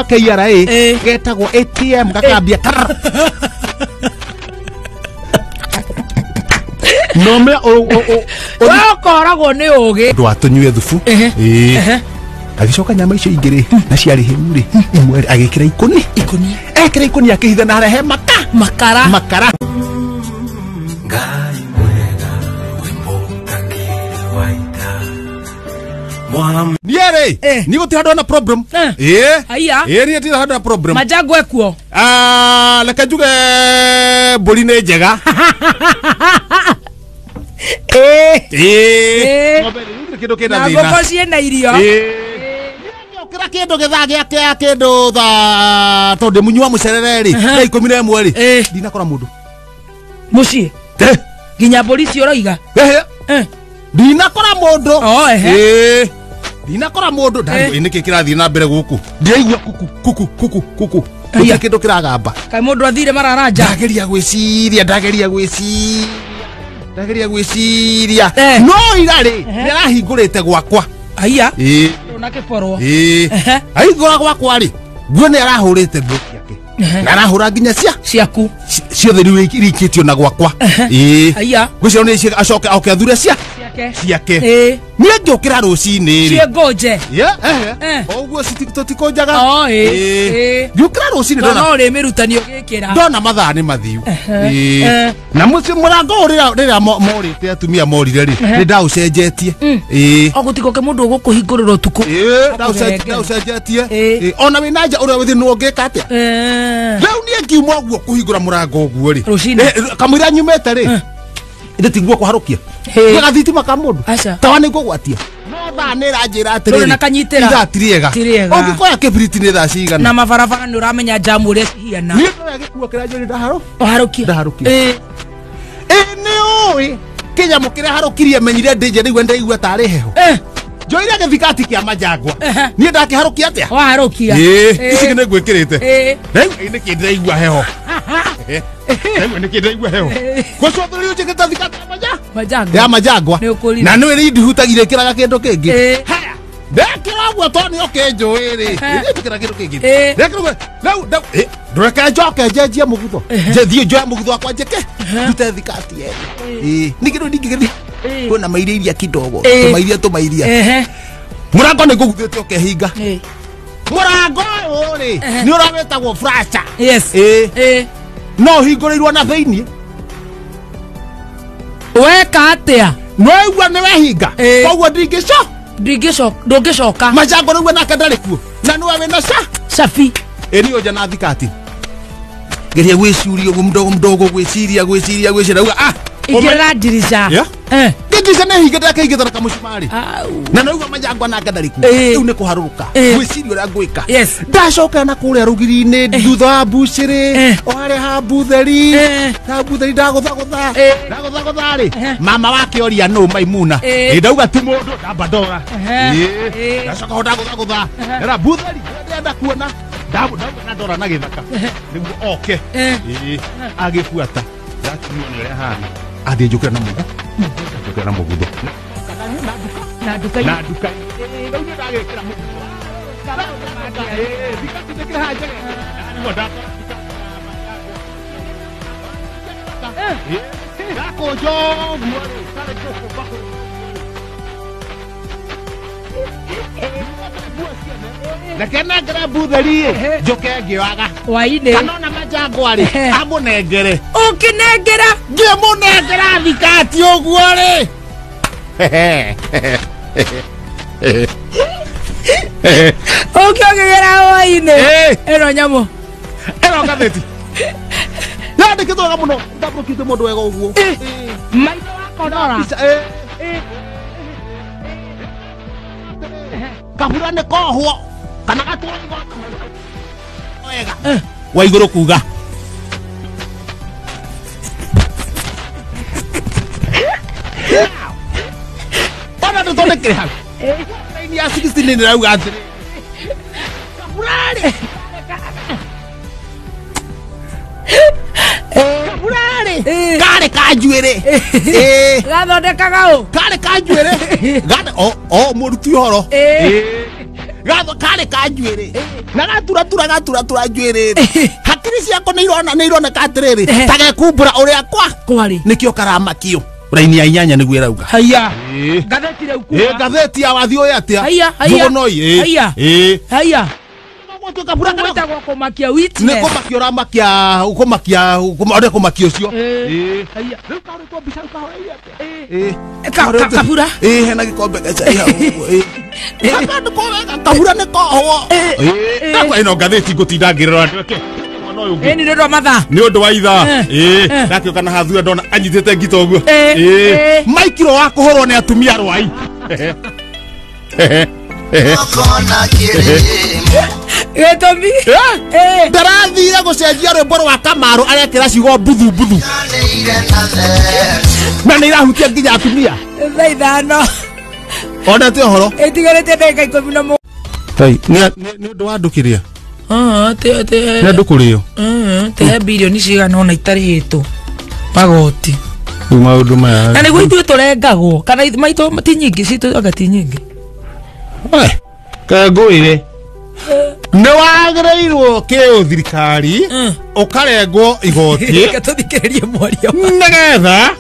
KRA getagwo ATM gakambia kar no me o wakoragwo nĩ ũgĩ ndwatũnyue thubu agicoka nyama icio ingĩ na ciarĩ hĩu rĩ imwe agĩkĩra ikũni ikũni ekĩra ikũni akĩhitha na arehe makara makara Ngai mwega wĩ mũtangĩri wa ita niĩ rĩ niĩ gũtirĩ handũ hena problem Aya. ĩĩ niĩ ndirĩ handũ hena problem Majangwa ekuo reke njuge mbũri nĩ njega Ĩĩ. Ng'ombe rĩ, gũtirĩ kĩndũ kĩna na thĩna ngũkũ ciĩna irio Ngĩũkĩra kĩndũ gĩthaa gĩa kĩndũ thaa tondũ ndĩ mũnyua mũcerere rĩ thaa 11 rĩ ndinakora mũndũ mũciĩ nginya mbũri icio ũroiga ndinakora mũndũ Oh, ehe. Ndinakora mũndũ ndarĩ nĩkĩ kĩrathiĩ na mbere gũkũ ndiraigua kuku kuku kuku kuku Aya. gũtirĩ kĩndũ kĩragamba kaĩ mũndũ athire mararanja ndageria gwĩciria ndageria gwĩciria ndageria gwĩciria no ira rĩ nĩarahingũrĩte gwakwa aya ĩĩ ndũnakĩborwo ĩĩ ahingũra gwakwa rĩ nguo nĩ arahũrĩte nguo ciake na arahũra nginya cia ciaku ciothe rĩu irikĩtio na gwakwa ĩĩ aya ngwĩciria nĩ acoke oke athure cia ciake ciake ĩĩ niĩ ngĩũkĩra rũcinĩ rĩ ciĩ ngũnje ũguo tũtikũnjaga Oh, ĩĩ. Ĩĩ. ngĩũkĩra rũcinĩ tondũ ndona no ũrĩmĩrutani ũgĩkĩra ndona mathaa nĩ mathiu Ĩĩ. Eh. na mũciĩ mũrango ũyũ rĩrĩa morĩte atumia morire rĩ nĩ ndaũcenjetie ĩĩ o gũtigoke mũndũ ũgũkũhingũrĩra ũtukũ Ĩĩ, Akũrengere. ndaũcenjetie Ĩĩ. Ĩĩ, ona wĩna nja ũrĩa wĩthĩ nũ ũngĩka atĩa rĩu niĩ ngiuma ũguo kũhingũra mũrango ũguo rĩ Rũcinĩ. Kamũira nyumĩte rĩ ithĩ tiguo kũharũkia Ĩĩ. gathitima ka mũndũ Aca. tawa nĩ ngũgwatia no thaa nĩ ĩranjĩra Ndũrĩ atĩrĩrĩ na kanyitĩra. ithaa ti rĩega Ti rĩega. ũngĩkoya kĩbiriti nĩ thaa cigana na mabarabara nĩ ũramenya njamu ũrĩa cihiana niĩ ndoya gĩkuo kĩrĩa njũrĩ ndaharũ ũharũkia Ndaharũkia. Ĩĩ. ĩ nĩ ũĩ kĩnyamũ kĩrĩa harũkirie menyire ndĩ nja nĩguo ndaigua tarĩ heho njoire gĩthikati kĩa majangwa niĩ ndakĩharũkia atĩa waharũkia ĩĩ ici nĩ ngwĩkĩrĩte Ĩĩ. rĩu ĩ nĩkĩ ndĩraigua heho rĩu nĩkĩ ndĩraigua heho gũcũthĩrĩria njĩkĩte thikati ya Majangwa. ya majangwa Nĩ ũkũrire. na nĩ rĩ ndihutagia ĩkĩraga kĩndũ kĩngĩ Ĩĩ. haya ndekĩra ũguo tondũ nĩ ũkĩnjũĩ rĩ njĩkĩra kĩndũ kĩngĩ Ĩĩ. ndekĩra ũguo rĩu ndũreke njoke njenjie mũgutho thiĩ njoe mũgutho wakwa njĩke ndute thikati ĩyo ĩĩ ningĩ rĩu ndingĩgĩthiĩ kwĩna mairia iria kidogo Ĩĩ. tũmairia tũmairia Ehe. mũrango nĩ ngũguthĩte ũkehinga Ĩĩ. mũrango ũyũ rĩ nĩ ũrĩa wĩtagwo flasher Yes. ĩĩ Ĩĩ. no ũhingũrĩirwo na thĩiniĩ weka atĩa nĩwaigua nĩ wehinga Ĩĩ. koguo ndingĩco ndũngĩcoka majango rĩu nake ndarĩ kuo na nĩwe wĩna ca cabi ĩ niĩ ũnja na thikati geria gwĩciria ũguo mdogo mdogo gwĩciria gwĩciria gwĩciria uga ah ingĩrĩra ndirica Yeah. Eh. ndirica nĩ hingĩte akĩhingĩte na kamũcumarĩ Au. na naigua majangwa nake ndarĩ kuo Ĩĩ. rĩu nĩ kũharũrũka Ĩĩ. gwĩciria ũrĩa ngwĩka Yes. ndacokera na kũrĩa rũgiri-inĩ thutha wa mbucĩrĩ Eh. o harĩa ha mbutheri Eh. ha mbutheri ndagũthagũtha Eh. ndagũthagũtha rĩ mama wake oria nũ maimuna Eh. Ĩ, ndauga ti mũndũ ndamba ndora Ehe. Ĩ, Ĩ. ndacoka ho ndagũthagũtha ndera mbutheri ndĩrenda kuona ndauga na ndora na gĩthaka nĩguo oke Eh. Ĩ, agĩbuata ndakinywo nĩ ũrĩa ahana athiĩ njũkĩra na mũgũ njũkĩra na mũgutho na nduka na nduka rĩu nĩ ndagĩkĩra mũgutho thikati njĩkĩre haha njege nĩguo ndakũnja ũguo rĩ tarĩ kũkũmba reke nengere mbutheri ĩ njũke ngĩoaga hwainĩ kana ona majangwa rĩ amũnengere ũkĩnengera ngĩmũnengera thikati ũguo rĩ ũke ũkĩgera hwainĩ Ĩĩ. ĩno nyamũ ĩno ngathĩti yandĩkĩtwo wega mũno ndambũrũkĩte mũndũ wega ũguo maitho wakonora Mbica, ĩ. Kabura nĩ kohwo kana gatwo wega wa igũrũ kuga ona ndũthondekere hau raini ya 16 nĩ ndĩrauga atĩrĩ kaburarĩ kaburarĩ karĩ ka njuĩrĩ ĩĩ gathondekaga ũ karĩ ka njuĩrĩ o mũruti ũhoro Ĩĩ. Gatho kare ka njuĩrĩ. Na gaturatura gaturatura njuĩrĩ. Hakiri ciako nĩ irona nĩ ironeka atĩrĩrĩ. Ta gekumbũra ũrĩa kwa. Kwarĩ. Nĩkĩo karamakio. Raini ya 8 nĩguo ĩrauga. Haya. Ngathĩti rĩu kuma. Ngathĩti ya wathi ũyũ atĩa? Haya, haya. Mũgũnoi. Haya. Haya. Gwatuĩka mbura kana Gwĩtagwo kũmakia witness. nĩ kũmakia ũramakia kũmakia ũrĩa kũmakia ũcio. Haya. Rĩu kahũrĩtwo mbica rĩu kahoreire atĩa? Kabura. Hena gĩkombe gĩa cai hau ũguo. Kaka nĩ wega kabura nĩ kohwo. Ndakwa ĩno ngathĩti ngũtinda ngĩrora andũ eke. Mwana ũyũ ũngĩ. Nĩ ũndũ wa mathaa. Nĩ ũndũ wa ithaa. Ndakĩũka na hathura ndona anyitĩte ngita ũguo. Maikiro wa kũhũrwo nĩ atumia rwai. Gĩtũmi. Ndarathire gũcenjia rwĩmbo rwa Kamaru arekĩra ciugo mbuthu mbuthu. Na nĩ irahutia nginya atumia. Thaa 5. Onete ũhoro. Ĩtigarĩte ndagĩka 10. Tai, nĩ ũndũ wa andũ kĩrĩa? Nĩ andũ kũrĩo. Te bilioni cigana ũna itarĩhĩtwo magoti. Rĩu maũndũ maya. Na nĩguo ithuĩ tũrengagwo kana maitũ ti nyingĩ citũ anga ti nyingĩ. Kaĩ ngwĩre. Nĩ wagĩrĩirwo kĩũ thirikari ũkarengwo igoti. Reke tũthikĩrĩrie mwaria. Nĩgetha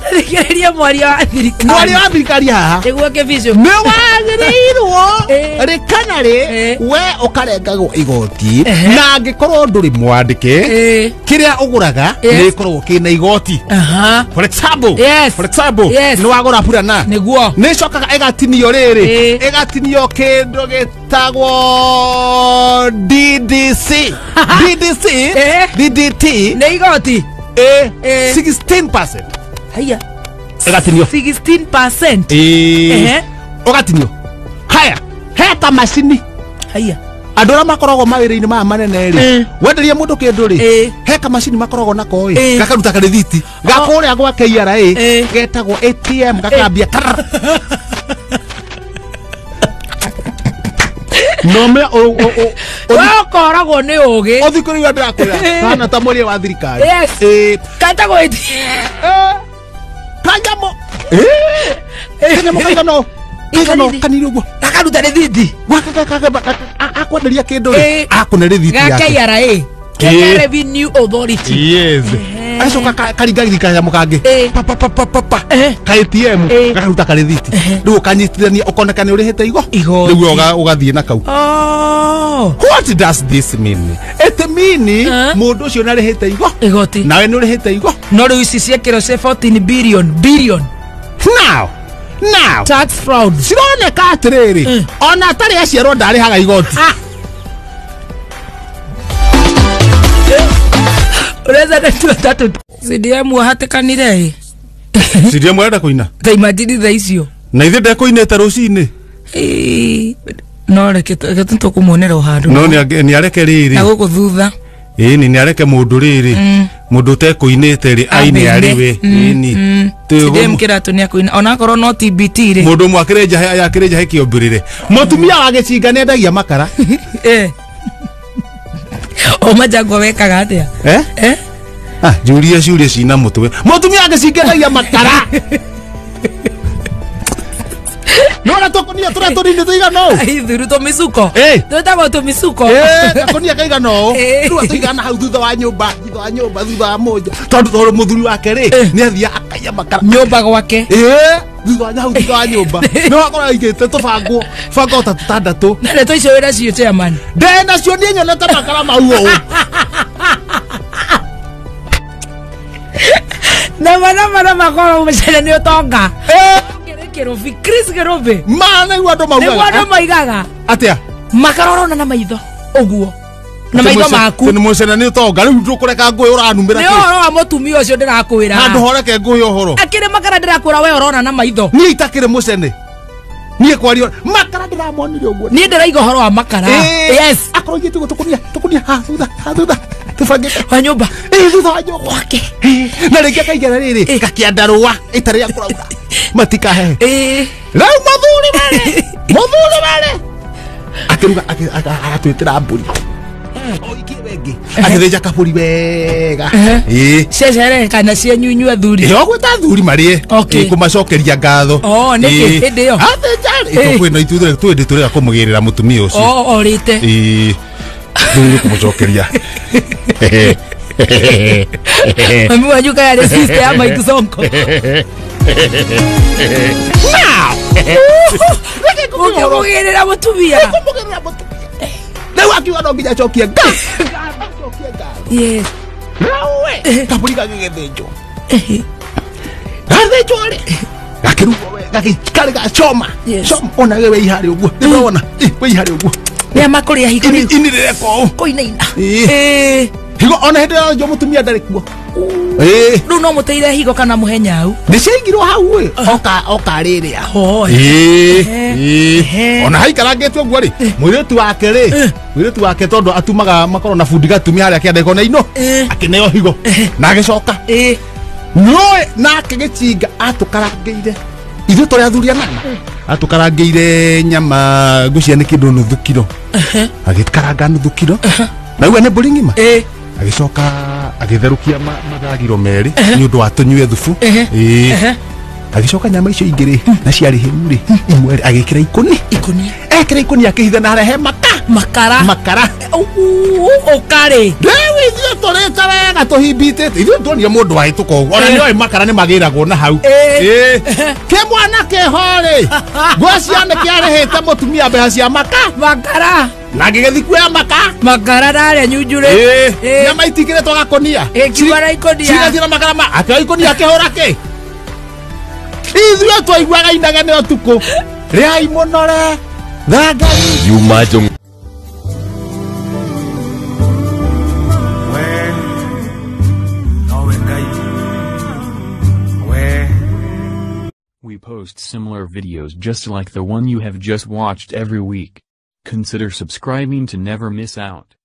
Thikĩrĩrie mwaria wa thirikari. Mwaria wa thirikari haha. Nĩguo kĩbicio. Nĩ wagĩrĩirwo rĩ kana rĩ we ũkarengagwo igoti na angĩkorwo ndũrĩ mwandĩke kĩrĩa ũgũraga nĩ gĩkoragwo kĩna igoti. For example, Yes. For example, Yes. nĩ wagũra burana. Nĩguo. Nĩ ĩcokaga ĩgatinio rĩrĩ ĩgatinio kĩndũ gĩtagwo DDC. DDC DDT nĩ igoti. 16%. Haya. Ĩgatinio 16%. Ũgatinio. Haya, he kamacini. Haya. Andũ arĩa makoragwo mawĩra-inĩ maya manene rĩ, wenderia mũndũ kĩndũ rĩ, he kamacini makoragwo nako ĩ, gakaruta karĩthiti ga kũrĩa gwa KRA getagwo ATM gakambia karr. No me we ũkoragwo nĩ ũgĩ. Ũthikũrĩria ndĩrakwĩra kana ta mwaria wa thirikari. Yes. Getagwo ATM. Kanyamo. Kanyamo kaigana kaigana kanini ũguo. Gakaruta rĩthiti. Akwenderia kĩndũ rĩ, akũne rĩthiti Ga yake. KRA. Kenya Revenue Authority. Yes. Agacoka karingagiria kanyamũ kangĩ. Pa pa pa pa pa pa. Ka ATM gakaruta karĩthiti. Rĩu ũkanyitithania ũkoneka nĩ ũrĩhĩte igoti. Rĩu ũgathiĩ na kau. What does this mean? It mean mũndũ ũcio nĩ arĩhĩte igoti. Nawe nĩ ũrĩhĩte igo. No rĩu ici ciekĩrwo cia 14 billion billion. Now. Now. Tax fraud. Cironeka atĩrĩrĩ, ona atarĩ aciarwo ndarĩhaga igoti. Ureza ndetu tatu. CDM wahatĩkanire. CDM arenda kũina. Ta imagine thaa icio. Na ithe ndekũinĩte rũcinĩ. No reke tũkũmuonera o handũ. No nĩ areke rĩrĩ. Na gũkũ thutha. Ĩni nĩ areke mũndũ rĩrĩ. Mũndũ ũtekũinĩte rĩ aine arĩ we. Ĩni. CDM kĩratũ nĩ akũina onakorwo no TBT rĩ. Mũndũ ũmwe akĩrĩ njahe kĩombĩrĩre. Mũtumia wa gĩcinga nĩ endagia makara. O majango wekaga atĩa? Njurie ciũria cina mũtwe. Mũtumia wa gĩcinga endagia makara. Nona tũkũnia tũrĩa tũnini tũigana ũũ? Ithuru tũmĩcuko. Twĩtagwo tũmĩcuko. Gakũnia kaigana ũũ. Rĩu atũigana hau thutha wa nyũmba, thutha wa nyũmba, thutha wa mũnja. Tondũ mũthuri wake rĩ, nĩ athiaga akaiya makara. Nyũmba gwake. Thutha wa hau thutha wa nyũmba. No akorwo aigĩte tũbango, bango ta tũtandatũ. Na ndeto icio wĩna cio chairman. Ndĩ nacio niĩ nyonete makara mau ũũ. Na mana makorwo mũcene nĩ ũtonga. Kĩrũbi, Chris Kĩrũbi. Ma nĩguo andũ maugaga. Nĩguo andũ maigaga. Atĩa? Makara ũrona na maitho ũguo. Na maitho maku. Nĩ mũcene nĩ ũtonga rĩu ndũkũreka ngũĩ ũranumĩra Nĩ ũhoro wa mũtumia ũcio ndĩrakwĩra. Handũ horeke ngũĩ ũhoro. Akĩrĩ makara ndĩrakwĩra we ũrona na maitho. Niĩ itakĩrĩ mũcene. Niĩ kwario makara ndĩramonire ũguo. Niĩ ndĩraiga ũhoro wa makara. Yes. Akorwo igĩte tũkũnia tũkũnia ha thutha ha thutha. Tũbangĩte. Wa nyũmba. Thutha wa nyũmba. Gwake. Na rĩngĩ akaigera rĩrĩ gakĩandarũa ĩtarĩ ya kũraura. Matikahehe. Rĩu mũthuri were. Mũthuri were. Akĩruga agatwĩtĩra mbũri. Oikie Ĩngĩ agĩthĩnja kabũri wega. Ĩĩ. Cecere kana cia nyunyu athuri. Ĩyo gwĩta athuri marĩe. Okay. Ĩĩ, kũmacokeria ngatho. Oh, nĩkĩ? Ĩĩ. Hĩndĩ ĩyo? Athĩnja rĩ Ĩĩ. twĩna ithuĩ twĩndĩ tũrĩa kũmũgĩrĩra mũtumia ũcio. O orĩte. Ĩĩ. Rĩu nĩ kũmũcokeria. Mami wanyu kaya arĩ sister ya Mike Sonko. Now! Ũkĩmũgĩrĩra mũtumia. Kũmũgĩrĩra mũtumia. Rĩu akiuga no nginya acokie ngatho. Acokie ngatho. Yes. Rĩu kabũri gagĩgĩthĩnjwo. Gathĩnjwo rĩ gakĩrugwo wega gagĩkarĩ gacoma. Yes. Choma ona we wĩ harĩ ũguo. Nĩ ũrona? Ĩ, wĩ harĩ ũguo. Nĩa makũrĩa higo Ini rĩu. ini rĩreka ũũ. Kũinaina. Ĩĩ. Ĩĩ. Higo ona hĩndĩ ĩyo mũtumia ndarĩ kuo. Ĩĩ. Rĩu no mũteire higo kana mũhe nyau. Nĩ ciaigirwo hau ĩ. Oka oka rĩrĩa. Hoi. Ĩĩ. Ehe. Ĩĩ. Ona haikarangĩte ũguo rĩ mũirĩtu wake rĩ mũirĩtu wake tondũ atumaga makorwo na bundi gatumia harĩa kĩanda ĩkona-inũ Ĩĩ. akĩneo higo na agĩcoka Ĩĩ. nĩũĩ nake gĩcinga atũkarangĩire ithuĩ tũrĩ athuri anana atũkarangĩire nyama ngwĩciria nĩ kĩndũ nuthu kiro agĩkaranga nuthu kiro nauga nĩ mbũri ng'ima Ĩĩ. agĩcoka agĩtherũkia mathagiro merĩ nĩ ũndũ wa tũnyue thubu. Ehe. Ĩĩ. Ehe. Agĩcoka nyama icio ingĩ rĩ na ciarĩ hĩu rĩ imwe rĩ agĩkĩra ikũni. Ikũnia. Ekĩra ikũni akĩhitha na harĩa he maka Makara. Makara. Ũkarĩ. Rĩu ithuĩ tũrĩte wega tũhimbitĩte ithuĩ tuonire mũndũ wahĩtũka ũguo ona nĩoĩ makara nĩ magĩragwo na hau. Ĩĩ. Ĩĩ. Kĩmwana kĩho rĩ ngwĩciria nĩ kĩarĩhĩte mũtumia mbeca cia maka. Makara. Na ngĩgĩthiĩ kuoya maka. Makara narĩa nyunjurĩ. Ĩĩ. Ĩĩ. Nyama itingĩrĩtwo gakũnia. Ĩkiuga na ikũnia. Cigathiĩ na makara ma akĩoya ikũnia akĩhũra kĩ ithuĩ twaiguaga inegene ũtukũ rĩai mũno re thangari. Yuma Jong We nowe Ngai we. We post similar videos just like the one you have just watched every week. Consider subscribing to never miss out.